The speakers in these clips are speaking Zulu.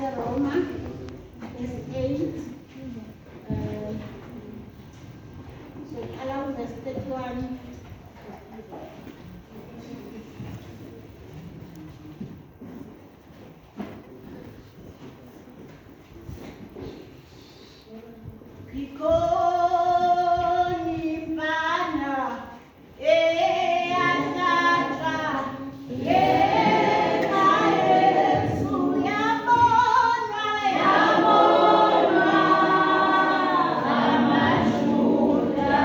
yabaseRoma verse 8, soqala ku-verse 31. Ikhona imfana eyahlatshwa ngenxa yethu, yabonwa, yabonwa amaJuda.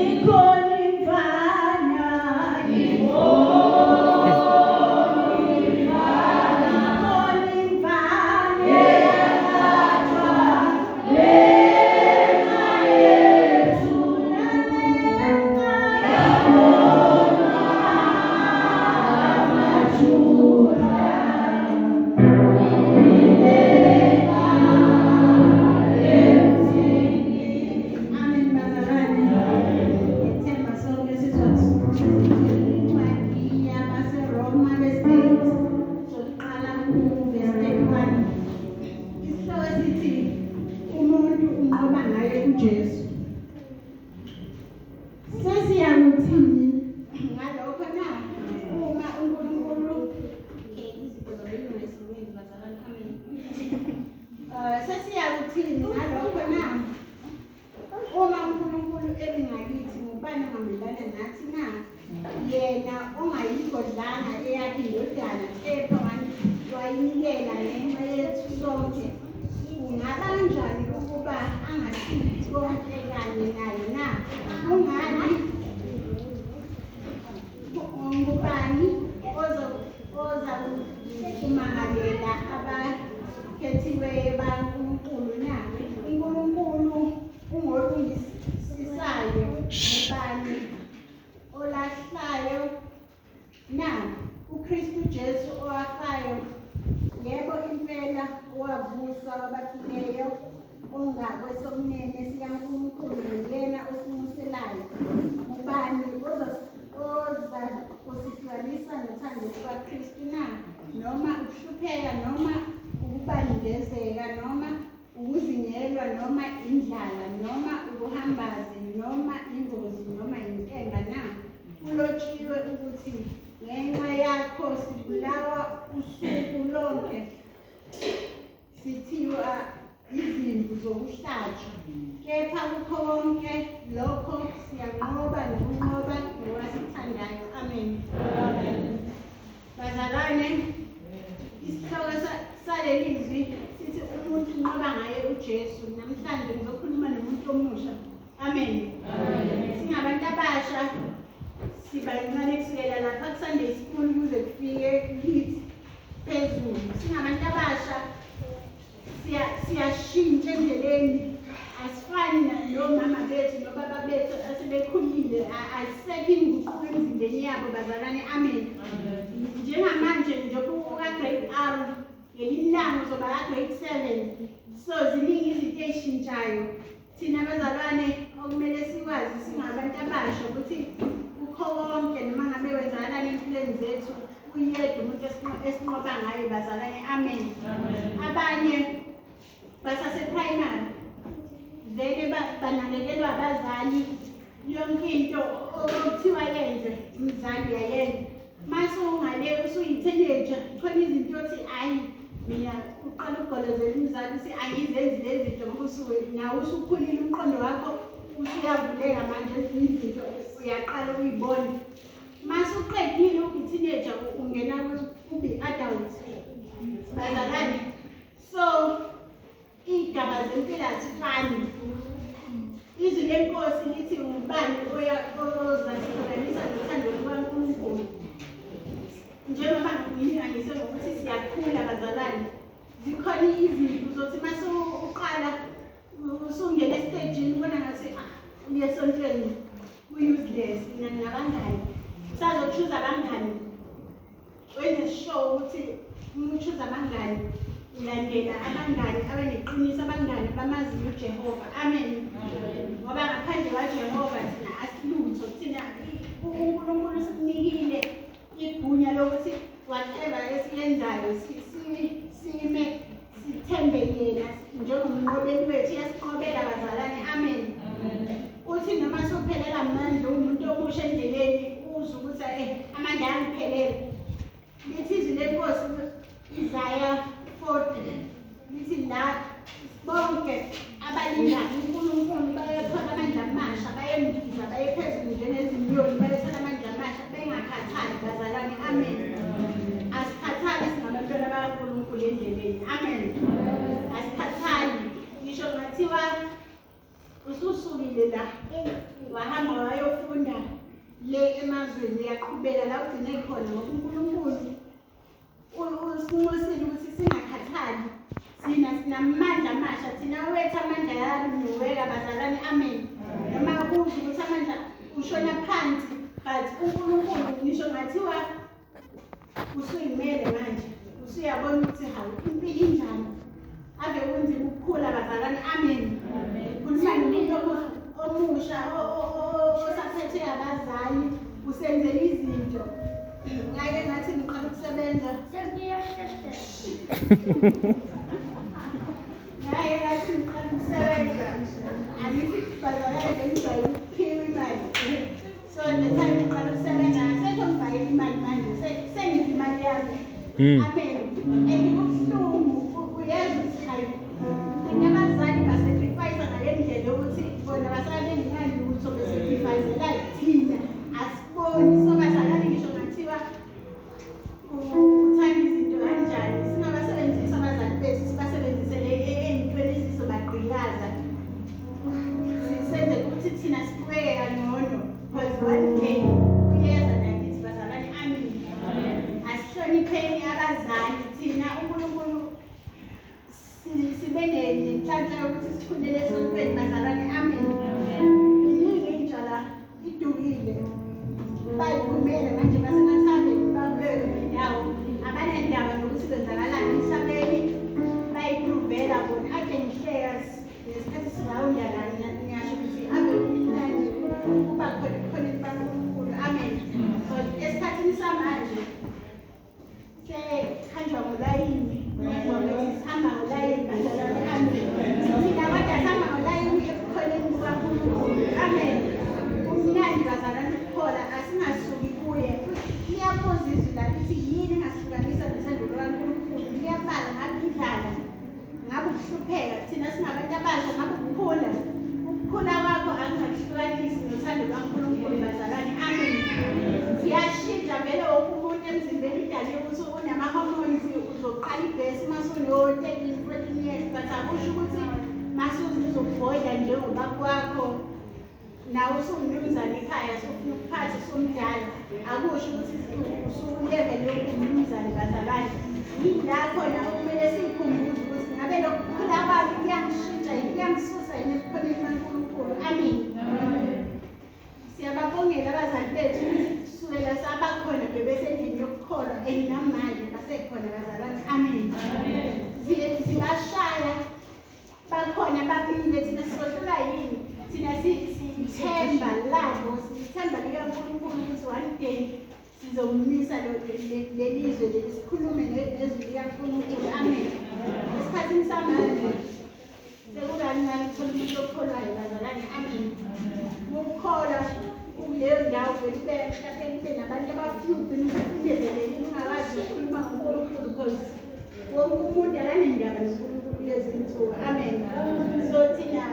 Ikhona imfana, ikhona imfana eyahlatshwa ngenxa yethu, yabonwa amaJuda. Amen, bazalwane. Ngethemba sonke sizwa incwadi yabaseRoma verse 8, sokuqala ku-verse 31. Isihloko sithi umuntu unqoba ngaye uJesu. Sesiyakuthini ngalokho na? Uma uNkulunkulu, okay, izinto zobelungu esiweni, bazalwane, amen. Sesiyakuthini ngalokho na? Uma uNkulunkulu emi ngakithi, ngubani ongamelana nathi na? Yena ongayigodlanga eyakhe indodana, kepha wayinikela ngenxa yethu sonke, kungaba kanjani ukuba angasiphi konke kanye naye na? Kungani, ngubani oza kumangalela abakhethiweyo baNkulunkulu na? UNkulunkulu ungolungisisayo, ngubani olahlayo na? UKristu Jesu owafayo, yebo impela owavuswa kwabafileyo, ongakwesokunene sikaNkulunkulu, nguyena osinxuselayo. Ngubani oza kusihlukanisa nothando lukaKristu na? Noma ukuhlupheka, noma ukubandezeka, noma ukuzingelwa, noma indlala, noma ukuhambaze, noma ingozi, noma inkemba na? Kulotshiwe ukuthi, "Ngenxa yakho sibulawa usuku lonke, sithiwa izimvu zokuhlatshwa. Kepha kukho konke lokho siyanqoba nokunqoba ngowasithandayo." Amen. Bazalwane, isihloko saleli zwi sithi umuntu unqoba ngaye uJesu. Namhlanje ngizokhuluma nomuntu omusha. Amen. Singabantu abasha, sibancane kusukela lapha ku-Sunday school kuze kufike kithi phezulu. Singabantu abasha, siyashintsha endleleni, asifani nomama bethu nobaba bethu asebekhulile. Ayisekho inguquko emzimbeni yabo, bazalwane. Amen. Njengamanje njengoba uka-grade R, ngelinye ilanga uzoba ka-grade 7, so ziningi izinto ey'shintshayo. Thina bazalwane, okumele sikwazi singabantu abasha ukuthi kukho konke, noma ngabe kwenzakalani empilweni zethu, uyedwa umuntu esinqoba ngayo, bazalwane. Amen. Abanye basase-primary vele, banakekelwa abazali, yonke into okuthiwa yenze umzali uyayenza. Mase ungale usuyi-teenager, khona izinto othi ayi mina, uqala ukugolozela umzali uthi angizenzi lezi zinto, ngoba usuke nawe usukhulile, umqondo wakho usuyavuleka manje, ezinye izinto uyaqala ukuyibona. Mase uqedile uyi-teenager, ungena kube-adult, bazalwane. So iy'gaba zempilo azifani. Izwi lenkosi lithi ngubani ozasihlukanisa nothando lukaNkulunkulu? Njengoba ngilinganise ngokuthi siyakhula, bazalwane, zikhona izinto uzothi mase uqala usungena esitejini ubona ngathi, ah, uye esontweni ku-useless, mina nginabangani. Usazochuza abangani, wenze sure ukuthi uma uchuza abangani ulandela abangani abaneqiniso, abangani abamaziyo uJehova. Amen. Ngoba ngaphandle kwaJehova thina asilutho. Thina uNkulunkulu usikunikile. Gibiyoni bayothola amandla amasha bengakhathali bazalwane. Amen. Asikhathali singabantwana bakaNkulunkulu endleleni. Amen. Asikhathali. Ngisho ngathiwa ususukile la wahamba wayofunda le emazweni, uyaqhubeka la ugcine khona ngoba uNkulunkulu usinxusile ukuthi singakhathali. Thina sinamandla amasha, thina wethu amandla ayanuweka bazalwane. Amen. Noma kusho ukuthi amandla ushona phansi, but uNkulunkulu ngisho ngathiwa usuyimele manje, usuyabona ukuthi hawu, impilo injani, ave kunzima ukukhula bazalwane. Amen. Khuluma nomuntu omusha osaphethe abazali, usenzela izinto. Ngake ngathi ngiqala ukusebenza, ngake ngathi ngiqala ukusebenza, angithi bazalwane, bengijwayele ukuphiwa imali. So the time ngiqala ukusebenza, ngasekho ngibhakela imali, manje sengidla imali yami. Amen. And kubuhlungu, uyezwa ukuthi hayi, abazali basacrifice ngale ndlela yokuthi bona basala bengenalutho, besacrificela thina, asiboni. So bazalwane, ngisho ngathiwa uthanda izinto kanjani, singabasebenzisi abazali bethu, sibasebenzisele ey'ntweni ezizobagqilaza, senze ukuthi thina sibukeke kangcono, because one day kuyeza nakithi bazalwane. Amen. Asihlonipheni abazali. Thina uNkulunkulu sibe nenhlanhla yokuthi sikhulele esontweni bazalwane. Amen. Iningi intsha la idukile, bayiphumele manje, basemathaveni, bakuleyo indawo, abanendaba nokuthi kwenzakalani emhlabeni, bayiphrovela bona. Ade ngihleka ngesikhathi sirawunda la, ngiyasho ukuthi ave kumnandi ukuba khona ebukhoneni baNkulunkulu. Amen. But esikhathini samanje sekuhanjwa ngolayini, sihamba ngolayini bazalwane. Amen. Thina kodwa sihamba ngolayini ebukhoneni bukaNkulunkulu. Amen. Kumnandi bazalwane ukukhola, asingasuki kuye. Liyabuza izwi la lithi, yini engasihlukanisa nothando lukaNkulunkulu? Liyabala, ngabe indlala, ngabe ukuhlupheka, thina singabantu abasha, ngabe ukukhula, ukukhula kwakho akungakuhlukanisi nothando lwaNkulunkulu bazalwane. Amen. Siyashintsha vele, wonke umuntu emzimbeni udaliwe ukuthi unama-hormones, uzoqala ibhesi uma usuno-13 14 years, but akusho ukuthi mase uzobhoda njengobaba wakho, nawe usungumnumzane ekhaya, sufuna ukuphatha, usumdala, akusho ukuthi usulevel yokumnumzane bazalwane. Yila khona okumele siyikhumbuze ukuthi ngabe lokhu kukhula kwami kuyangishintsha yini, kuyangisusa yini ebukhoneni bukaNkulunkulu? Amen. Siyababongela abazali bethu ukuthi kusukela sabakhona bebesendlini yokukholwa, and namanje basekhona bazalwane. Amen. Zibashaya, bakhona, bamile. Thina sizohlulwa yini? Thina siyithemba labo, siyithemba likaNkulunkulu ukuthi one day sizomisa lelizwe leli, sikhulume nezwi likaNkulunkulu. Amen. Esikhathini samanje sekukancane ukuthola umuntu okholwayo bazalwane. Amen. Ukukholwa kuleyo ndawo vele ube mhlawumbe ube nabantu abafew, ugcine ucindezelekile, ungakwazi ukukhuluma ngoNkulunkulu, because wonke umuntu akanendaba noNkulunkulu kulezi nsuku. Amen. So thina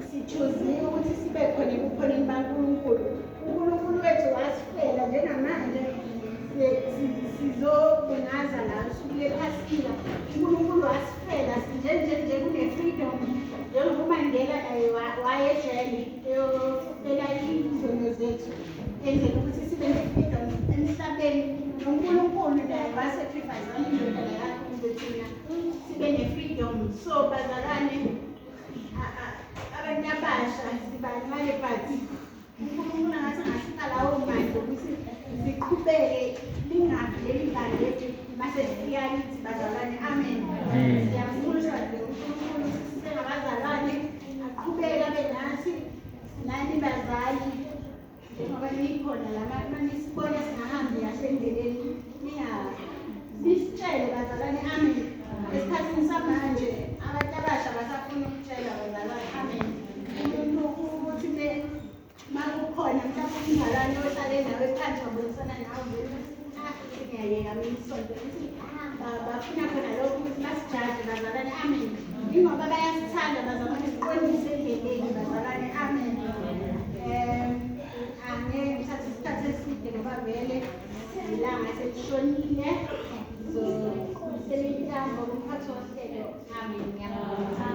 sichoosiwe ukuthi sibe khona ebukhoneni baNkulunkulu. uNkulunkulu wethu wasifela. Njengamanje sizobungaza la usuku lephasika. uNkulunkulu wasifela nje kune-freedom, njengoba uMandela naye wayejele eyofela izono zethu, enzela ukuthi sibe ne-freedom emhlabeni. NoNkulunkulu naye wasacrifice indodana yakhe ukuze thina sibe ne-freedom. So bazalwane, abantu abasha sibancane, but uNkulunkulu angathi angasipha lawo mandla ukuthi siqhubeke, lingafi leli vangeli mase sifika kithi bazalwane. Amen. Siyamnxusa nje uNkulunkulu sisengabazalwane aqhubeke abe nathi. Nani bazali, njengoba nikhona la, manisibona singahambi kahle endleleni, nisitshele bazalwane. Amen. Esikhathini samanje abantu abasha basafuna ukutshela bazalwane. Amen. Umuntu ukuthi uma kukhona mhlawumbe umzalwane ohlale nawe phansi, wabonisana nawe vele ukuthi, ah, ngiyayeka mina isonto, ukuthi bafuna khona lokho ukuthi basijaje bazalwane. Amen. Ingoba bayasithanda bazalwane, siqondise endleleni bazalwane. Amen. Angeke. Ilanga selishonile. Ngizodlulisela intambo kumphathi wohlelo. Amen. Ngiyabonga.